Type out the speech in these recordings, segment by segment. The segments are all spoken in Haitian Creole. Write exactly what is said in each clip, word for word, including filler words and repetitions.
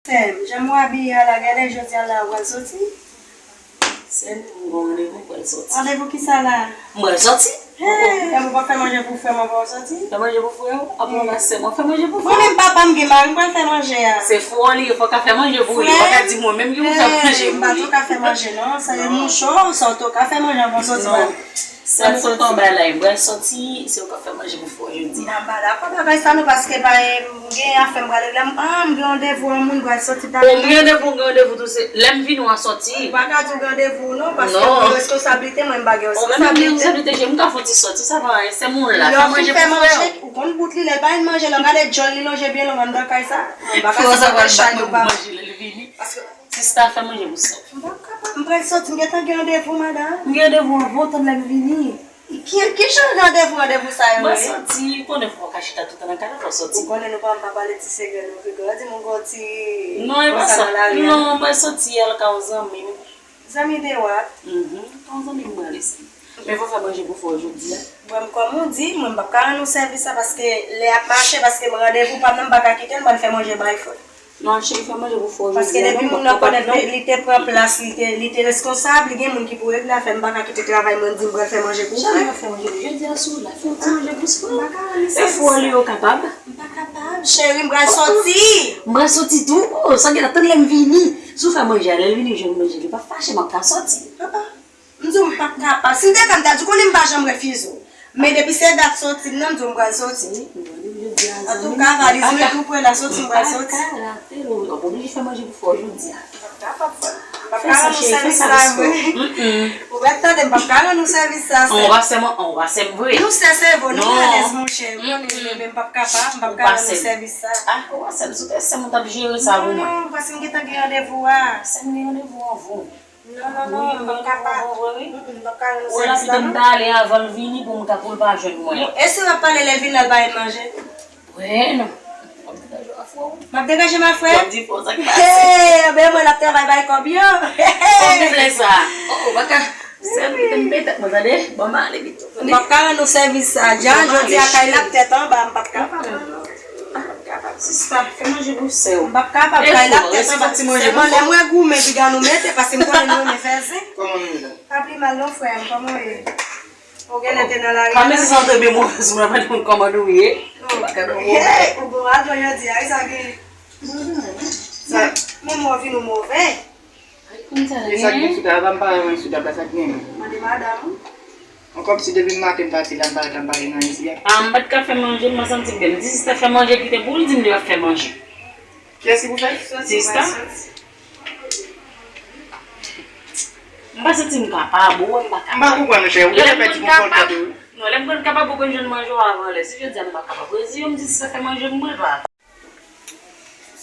Sè m, jan m wè abiye a la, genlè jodi a la ou pral soti? Sè m, m gon randevou, m pral sòti. Randevou kisa la? M pral sòti. Hey, e ou p ap fè manje pou frè m anvan ou sòti? Fè manje pou frè w? Apre w la sè m, w ap fè manje pou frè w? Mwen menm papa m gen mari, m pral fè manje a. Se fò li ye, fò w ka fè manje pou li. Ou pa ka di mwen menm ki pou fè manje pou li. M pa tou ka fè manje non, sa e mouchon, sa w tou ka fè manje anvan w sòti. Sè m, fout pa anba la, m pral sòti, se ou k ap fè manje pou frè w jodi a. M pa dakò bagay sa non, paske pa, m gen afè m pral regle, m, ah, m gen randevou an moun, m pral sòti talè. O, m gen randevou, m gen randevou tou, se lè m vini w a sòti. M pa ka di w gen randevou non, paske ou gen reskonsablite, mwen m pa gen reskonsablite. O, mwen menm gen reskonsablite, m ka fè yon ti sòti, sa pa anyen, sè m, ou la, fè manje pou frè w. Ou konn bout li, lè l pa vin manje, lè w gade djòl li lonje byen long anndan kay sa. M pa ka sipòte chay yo pa. Paske Sista, fè manje pou sè w. M p ap kapab, m pral sòti, m gentan gen randevou, madanm. M gen randevou anvan w, tann lè m vini. Ki, ki jan randevou, randevou sa yo ye? Mwen sòti, ou konnen fò w ka chita toutan nan kay la, fò w sòti. Ou konnen nou pa, m pa pale ti sekrè nou, Figo. Di moun gon ti konsa nan lari a. Non, e pa sa. Non, mwen sòti al ka yon zanmi m. Zanmi de wa? Mhm, ka yon zanmi m mwen ale sa. Men fò w fè manje pou frè w jodi a. Bon, kòm ou di, mwen m p ap ka rann ou sèvis sa paske lè ap mache, paske mwen randevou pa m nan, m pa ka kite l, m pral fè manje bay frè. Non, cheri, fè manje pou frè w jodi a. Paske depi moun nan konnen li te pran plas, li te, li te reskonsab, li gen moun ki pou regle afè, m pa ka kite travay mwen di m pral fè manje pou frè. Cheri, fè manje pou jodi a sou la, fè yon ti manje pou frè w. M pa ka rann li sèvis sa. E frè w li yo kapab? M pa kapab, cheri, m pral sòti. M pral sòti tou. O, sa gen la, tann lè m vini. Si w fè manje a, lè l vini jwenn manje, li p ap fache, m ap ka sòti. Papa. M di w m p ap kapab. Si m te ka, m ta di w konnen m pa janm refize w. Men depi se dat sòti m nan, m di w m pral sòti. Antouka, valiz mwen tou pre la, sòti m pral sòti. M p ap oblije fè manje pou frè w jodi a. M p ap kapab, frè m. M p ap ka rann ou sèvis sa vre. Ou mèt tande, m p ap ka rann ou sèvis sa, sè. Ou pa sè m, ou pa sè m vre. Nou sè se vre, nou alèz, monchè. Ou konnen, men m p ap kapab, m p ap ka rann ou sèvis sa. Ah, ou pa sè m, si w te sè m, ou t ap jere sa pou mwen. Non, non, paske m gentan gen randevou a. Sè m, gen randevou anvan w. Non, non, non, m p ap kapab. Mm, mm, m p ap ka rann ou sèvis la non. Ou la pito m ta ale avan l vini pou m ka, pou l pa jwenn mwen. E si w ap pale lè l vin la, l pa jwenn manje? Bwè non. W ap degaje w a frè w. M ap degaje m a frè? W ap di frè w sa k pase. Hey, anben mwen l ap travay bay kòb yo. Kòb de blè sa. Oh, oh, pa ka. Sè m, kite m pete mwen, tande. Bon, m ale pito. M p ap ka rann ou sèvis sa. Jan jodi a kay la ap tèt anba, m p ap kapab. M p ap kapab, sista. Fè manje pou sè w. M p ap kapab, kay la ap tèt anba. Sèlman lè m wè goumen piga nou mete, paske m konnen nou renmen fè zen. Kòman nou ye la? Pa pi mal non, frè m. Kòman w ye? Ou genlè te nan lari a. Pa mete sa antre byen move sou mwen, pa di moun kòman nou ye. Ou bon, al bon jodi a, wi, sa gen. Men mwen vin ou move. Ki sa k gen sou tab la? M pa wè anyen sou tab la, sa k gen menm? Mande madanm ou. An, kòmsi depi maten m pati la, m pa, m pa gen anyen isi a. Ah, m pa t ka fè manje, m pa santi m byen. M di sista fè manje, kite pou l di m li ap fè manje. Kiyès ki pou fè? Sista. M pa santi m kapab, ou wè m pa kapab. M pa konprann, monchè. Ou genlè pèdi kontwòl tèt ou. Non, lè m konn kapab, ou konn jwenn manje w avan lè. Si jodi a m pa kapab, reziye w, m di sista fè manje, m manje.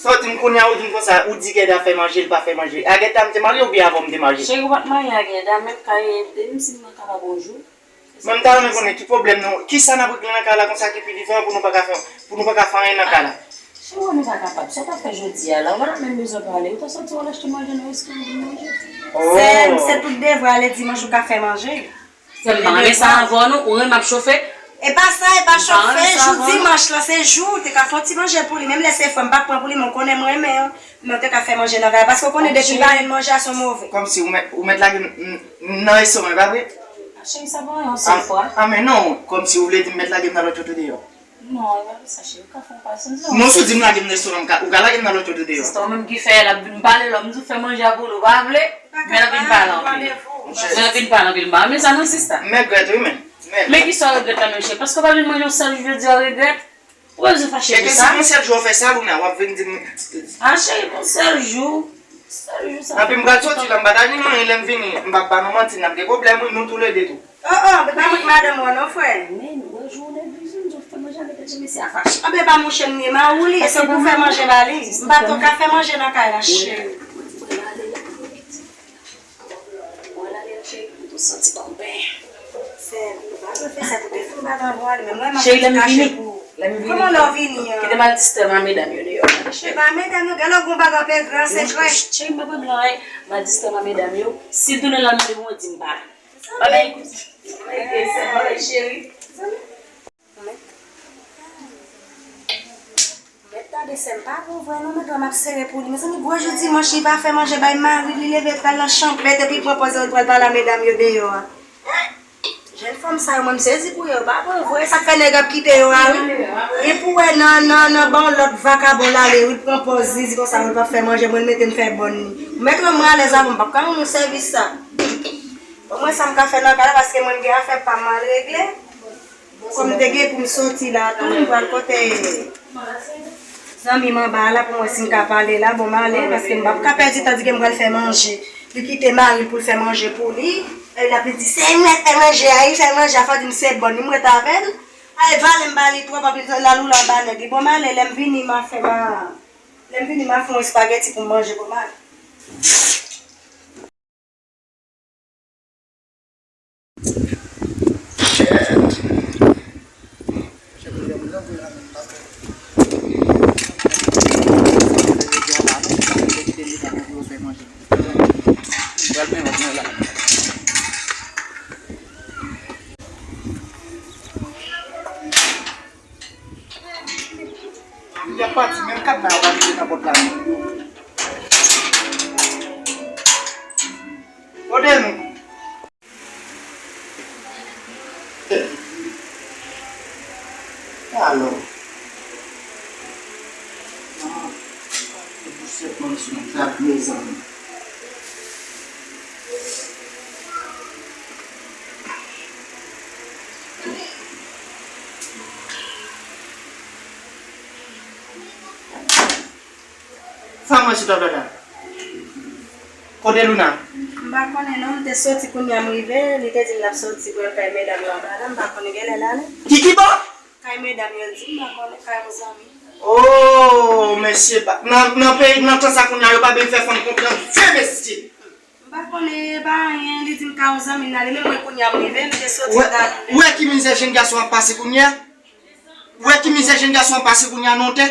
Sa w di m kounye a, ou di m konsa, ou di Gèda fè manje, l pa fè manje. A Gèda m te marye oubyen avan m te marye? Cheri, ou pa t marye a Gèda, men m ka ede m si m pa kapab yon jou. Men m ta renmen konnen ki pwoblèm nou, kisa n ap regle nan kay la konsa ki pi diferan pou nou pa ka fè, pou nou pa ka fè anyen nan kay la? Cheri, nou pa kapab. Sa w t ap fè jodi a la, ou pa t ap menm bezwen pale, ou ta sòti w al achte manje nan restoran pou n manje. Oh. Sè m, se tout devwa lè dimanch ou ka fè manje. Sè m, pa renmen sa avè w non, ou renmen ap chofe? E pa sa, e pa chofe, jou dimanch lan, se jou, ou te ka fè yon ti manje pou li, menm lè se frè m, m p ap pran pou li, men ou konnen m renmen w, men ou te ka fè manje nan kay la, paske ou konnen depi m pa jwenn manje a se yon move. Kòmsi ou mèt, ou mèt lage m, m, m nan restoran, e pa vre? A, cheri, sa pa yon sèl fwa. Ah, men non, kòmsi ou vle di m mèt lage m nan lòt kote deyò. Non, e pa sa, cheri, ou ka fè yon pase, non. Non, si w di m lage m nan restoran, m ka, ou ka lage m nan lòt kote deyò. Sista, ou menm ki fè l ap vin pale, lè m di w fè manje a pou li, ou pa vle? Men l ap vin pale anpil. Men l ap vin pale anpil. M pa renmen sa non, sista. M regrèt wi, men. Men kisa w regrèt la menm, cheri? Paske w pa vin manje yon sèl jou jodi a, w regrèt? Ou pa bezwen fache pou sa. E ke se yon sèl jou w fè sa, Luna, w ap vin di m. A, cheri, yon sèl jou. Sèl jou sa. Anpi m pral soti la, m pa ta vin anyen, lè m vini, m p ap ba nou manti, n ap gen pwoblèm wi, nou toulède tou. Oh, oh, men pa mwen k madanm ou an non, frè. Men, bonjou, nèg vin di w fè manje a, mete ti mesye a fache. Anben, pa mouche m ye, mari w li ye, se pou fè manje ba li. M pa tou ka fè manje nan kay la, cheri. Mwen ale la, cheri, pou tou santi kòm pen. Sè, ou pa dwe fè sa, pou te fin bagay anvan ale, men mwen, m ap mete kache pou ou. Kòman lè w vini an? Kite m al distrè m a medam yo deyò. E pa medam yo, gade w gon bagay w pe gran sekrè. Cheri, m pa pran gran anyen, m al distrè m a medam yo. Si l tounen la, m mande pou mwen di m pa la. Babay, kout. Babay, cheri. Gade sè m pa bon vre non, men m ap sere pou li. Mezanmi, gwo jou dimanch, li pa fè manje bay mari l, li leve pral nan chanpèt epi pran pòz li pral pale a medam yo deyò a. Jèn fanm sa yo, mwen m sezi pou yo, yo pa bon vre. Sa k fè nèg ap kite yo a, wi. Gen pou wè nan, nan, nan ba yon lòt vakabon l ale, wi, pran pòz li, di konsa, mwen p ap fè manje, mwen mete m fè bòn li. Ou mèt wè mwen alèz avè w, m p ap ka rann ou sèvis sa. Bon, mwen sa m ka fè nan kay la, paske mwen m gen afè pa m al regle. Kòm m te gen pou m soti la tou, m pral kote zanmi m anba a la pou m wè si m ka pale la. Bon, m ale, paske m p ap ka pèdi tan di ke m pral fè manje. Li kite mari l pou l fè manje pou li. E l ap di, "Se mwen k fè manje a, wi, fè manje a, fò di m se bòn, wi, m ret avè l." Ay, vale m ba li twòp, anpil tan l al woule anba nèg li. Bon, m ale, lè m vini, m a fè, m a, lè m vini, m a fè yon espageti pou m manje, bon, m ale. Li ap pati, menm kadna yo pa kite nan pòt la non. Kote nou? Alò. Ah, pou sèt mòn sou tèt mezanmi. Fè mwen sitòplè la. Kote Luna? M pa konnen non, m te soti kounye a m rive, li te di l ap soti pral kay medam yo anba la, m pa konnen genlè l ale. Kiki bò? Kay medam yo l di, m pa konnen, kay yon zanmi. Oh, mesye, pa- nan, nan peyi, nan tan sa kounye a, yo pa bezwen fè fanm konfyans vre, mesye. M pa konnen, e pa anyen, li di m ka yon zanmi n ale, men mwen kounye a m rive, m te soti m t al. Ou wè ki mizè jèn gason ap pase kounye a? Ou wè ki mizè jèn gason ap pase kounye a non tè?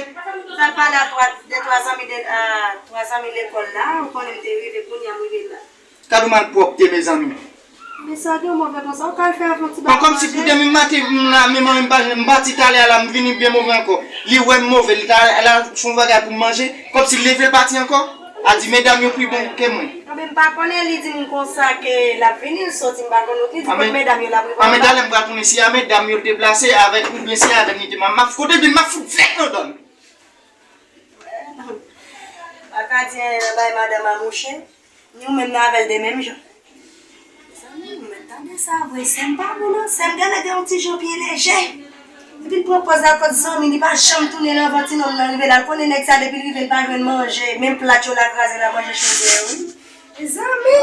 M t al pale a twa, de twa zanmi de, a twa zanmi lekòl la, ou konnen m te rive kounye a m rive la. Gad yon malpwòpte, mezanmi. Men sa gen move konsa, ou ka fè avè yon ti bagay. Bon, kòmsi pou demen maten, m la, men mwen, m pa, m pati talè a la, m vini byen move ankò. Li wè m move, li ta la fè yon bagay pou m manje, kòmsi l leve l pati ankò. A di medam yo pi bon ke mwen. Anben, m pa konnen, li di m konsa ke l ap vini, l soti, m pa konnen, li di kot medam yo l ap rive anba. Anben, talè m pral konnen si a medam yo l te plase avèk oubyen se avè m li te, m ap, m ap, kote vin, m ap fout vèk nan dòmi. M pa ka di anyen nan bay madanm a mouche. Ni ou menm nan avè l de menm jan. Mezanmi, nou mèt tande sa vre. Sè m pa bon non. Sè m genlè gen yon ti jan pye lejè. Epi l pran pòz la kot zanmi, li pa janm tounen nan van ti nonm nan rive la. L konnen nèg sa depi l rive l pa jwenn manje. Menm plat yo l a kraze l a manje chodyè wi. Mezanmi,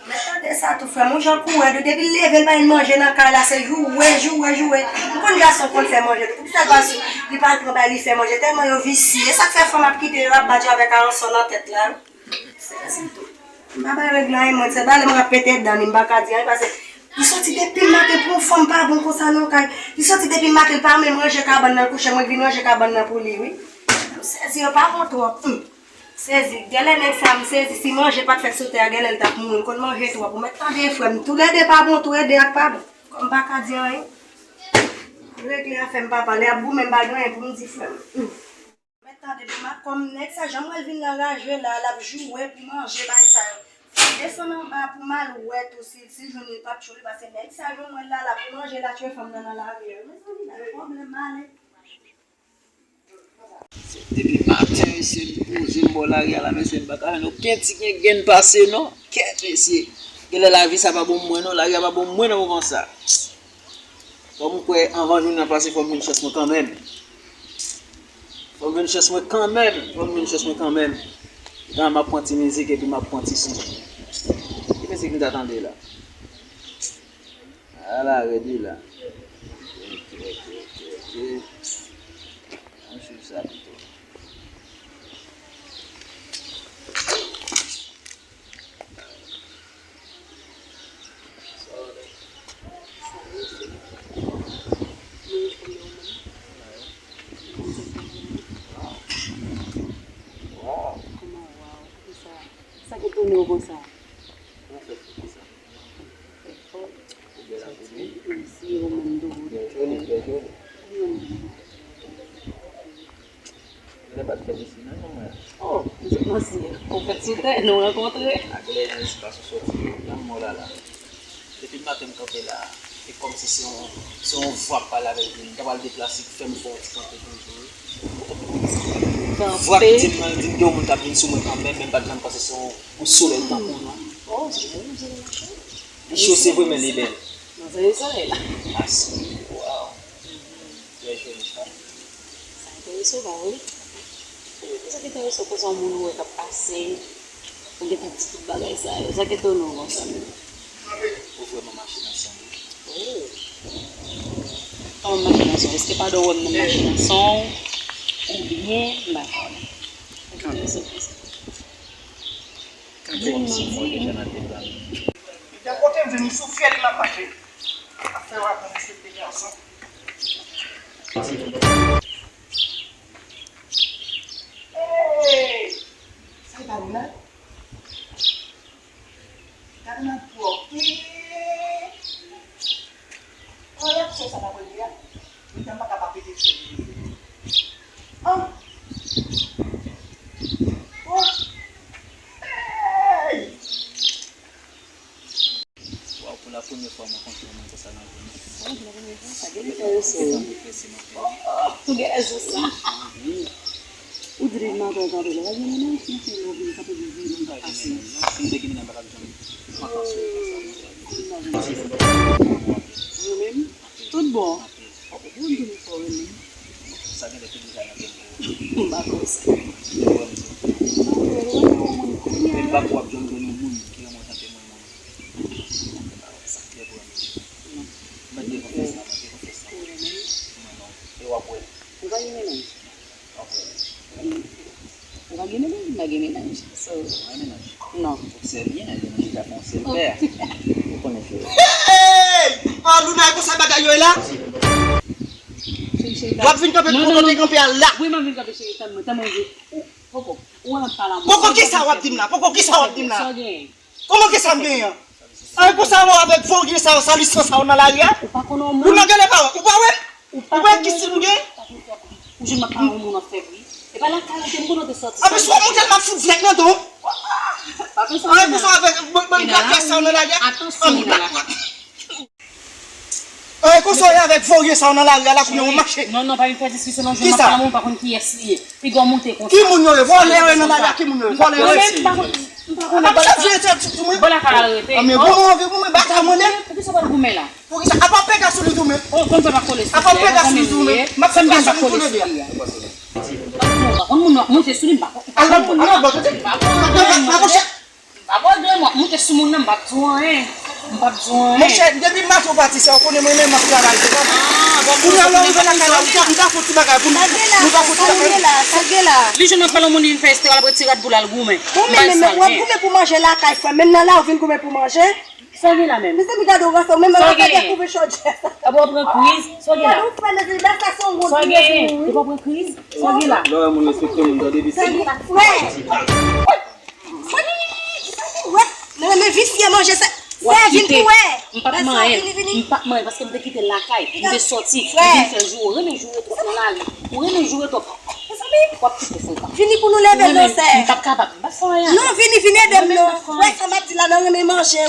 mèt tande sa tou frè m. Yon jan kourè tou. Depi l leve l pa jwenn manje nan kay la, se joure, joure, joure. M konn gason konn fè manje tou. Poukisa l pa sou, li pa al pran bay li fè manje. Tèlman yo visye. E sa k fè fanm ap kite yo, ap bat yo avèk aransò nan tèt la. Sezi tou. M pa bay règ nan anyen, mwen, se ba lè mwen ap pete dan li, m pa ka di anyen, paske li soti depi maten pou yon fanm pa bon konsa non kay. Li soti depi maten, li pa menm ranje kabann nan, l kouche, mwen k vin ranje kabann nan pou li, wi. M sezi, yo pa bon twòp. Hum. Sezi. Genlè nèg sa, m sezi, si manje pa t fèt sou tè a, genlè l t ap mouri. M konn manje twòp. Ou mèt tande frè m, toulède pa bon, toulède ak pa bon. Kòm m pa ka di anyen. Regle afè m papa, lè ap goumen, m pa gen anyen pou m di frè m. Hum. Mèt tande, depi m ap kòm nèg sa, jan m wè l vin anraje la, l ap joure pou manje bay sa yo. Fò m desann anba pou m al wè tou si, si l jwenn li p ap tchoule, paske nèg sa yo m wè l la, l ap manje, l ap tchoule fanm nan nan lari a. Mezanmi, nan pwoblèm, m ale. Depi maten, mesye, m poze m bò lari a la, mesye, m pa ka jwenn okenn ti gen gen pase non. Kèt, mesye. Genlè lavi sa pa bon mwen non, lari a pa bon mwen nan moman sa. Fò m kwè anvan jounen an pase, fò m jwenn chans mwen kanmenm. Fò m jwenn chans mwen kanmenm. Fò m jwenn chans mwen kanmenm. Etan m ap pran ti mizik epi m ap pran ti sijè. Ki mizik m ta tande la? Ala rèd wi la. Ok, ok, ok, ok. Ann swiv sa pito. Sa ki tounen w konsa? Mèsi, ou menm tou. Monsye, ou fèt sou tè, nou rankontre. Aglè nan espas ou sòti, nan mò la la. Depi maten m kanpe la, e kòmsi se yon, se yon vwa k pale avèk mwen. M ta pral deplase, k fè m fè yon ti kanpe toujou. Vwa k di m nan, di m gen yon moun k ap vin sou mwen kanmenm, men m pa t janm panse se yon, yon solèy tankou w, non. Oh, se vre, m di w mache. Li cho, se vre, men li bèl. Non, se solèy la. Mèsi. Waw. Trè joli, sa. Sa enterese w, pa vre? Sa ki enterese w, kote yon moun ou wè k ap pase, ou gentan di tout bagay sa yo. Sa ki etone w konsa menm? Ou vrèman mache nan san, wi. Oh. Kòman mache nan san? Èske pa dò w wè m nan mache nan san w? Oubyen, m pa konnen. Sa ki enterese w konsa? Di m, non, di m. Li gen kote m vini sou fyèl li m ap mache. Afè w ak mwen, mesye, te gen ansanm. Hey! Sa e pa nou la? Gade nan pwòp. An reaksyon sa m ap regle a, mwen pa ka pa pete fyèl. An! Oh! Hey! Waw, pou la premyè fwa mwen kontre yon moun konsa nan vi m. Waw, pou la premyè fwa, sa gen enterese. Ou gen rezon sa. Ou di li maten w kanpe la, pa gen mennaj, men se lè w vin kanpe pou vini, m pa pase. Si m te gen mennaj, m pa t ap janm panse sou sa. Ou menm? Tout bon. Ou konn tou moun fò renmen. Sa gen lè te deja nan tèt ou. M pa kwè sa. Ou wè m di. M pa kwè w ap janm jwenn yon moun ki renmen w tanke mwen, mwen. M pa kwè sa. Lè pou renmen. Non. Mwen gen konfyans nan mwen, gen konfyans nan mwen. Ou renmen? Mwen non. E w ap wè. Ou pa gen mennaj? W ap wè. Ou pa gen mennaj? M pa gen mennaj. So, ou pa gen mennaj? Non. Ou sèl byen, mennaj la pa yon sèl pè. Ou konnen frè. Hey! Ah, Luna, e konsa bagay yo ye la? Cheri, cheri, w ap vin kanpe non, non, kote non. Kanpe a la. Wi, m ap vin kanpe, cheri, tann mwen, tann mwen, ou, poko, ou an pale a mwen. Poko, kisa w ap di m la? Poko, kisa w ap di m la? Sa w genyen? Kòman kisa m genyen? Ay, konsa w avèk vorye sa yo, salisan sa yo nan lari a? Ou pa konnen yon moun. Ou nan gèlè pa wè, ou pa wè? Ou pa konnen yon moun. Ou wè ki stil m gen? Ou jwenn m ap pale yon moun an fèb, wi. E pa lakay ou te m konnen w te sòti. Anplis, w ap monte l, m ap fout djèk nan do w. Pa fè sa. Ay, konsa w avèk, mwen, mwen, lakay sa yo nan lari a. Atansyon, nan lakay. Ay, konsa w ye avèk vorye sa yo nan lari a la, kounye a w mache. Non, non, pa vin fè diskisyon, non, jwenn m ap pale yon moun, ou pa konn kiyès li ye. Piga w monte konsa. Ki moun yo ye? Vòlè yo ye nan lari a, ki moun yo ye? Vòlè yo ye. Mwen menm, m pa konn, m pa konnen. Bò lakay al rete. Bò lakay al rete. Anmye, bon, mwen anvi, mwen, mwen, bata mwen, men. Poukisa w pral goumen la? Poukisa? Apa pega sou li tou, men. Oh, konn sa pa kole sou li. Apa pega sou li tou, men. M ap fè pega sou li tou, men. Ou pa konn moun nan ap monte sou li, m pa konn. Al nan, al nan bò kote. M pa konn. M pa konn. M pa konn. M ap monte sou moun nan, m p ap di w anyen. M p ap di w anyen. Monchè, depi maten w pati sa, ou konnen mwen menm m ap travay, se pa vre? Ah, bon, kounye a lè w rive lakay la, ou ka, ou ka fè yon ti bagay pou nou. Sa gen la, nou ka fè yon ti bagay. Sa gen la, sa gen la. Li jwenn m ap pale yon moun, li vin fè espere l ap retire rad pou l al goumen. Bon, men, men, men, w ap goumen pou manje lakay, frè m. Menm nan la, ou vin goumen pou manje. Sa gen la menm? Mesye, m gade w ranse, ou menm, ou pa dekouvri chòdjè sa. Ap w ap pran kriz, sa gen la? Gade w frè, mesye, bèl sa se yon wont. Sa gen? Ou pa pran kriz, sa gen la? Lè w wè moun respekte moun, tande, mesye. Sa gen la, frè? Sa gen, sa gen, wè. Men, men visye manje sa. W ap kite. M p ap manyen. M p ap manyen paske m te kite l lakay. M te sòti. M vin fè joure. Ou renmen joure twòp nan lari. Ou renmen joure twòp. Mezanmi. W ap kite sa. Vini pou nou leve non, sè. M p ap kapab. M p ap fè anyen. Non, vini, vini ede m non. Wè sa m ap di la, nan renmen manje.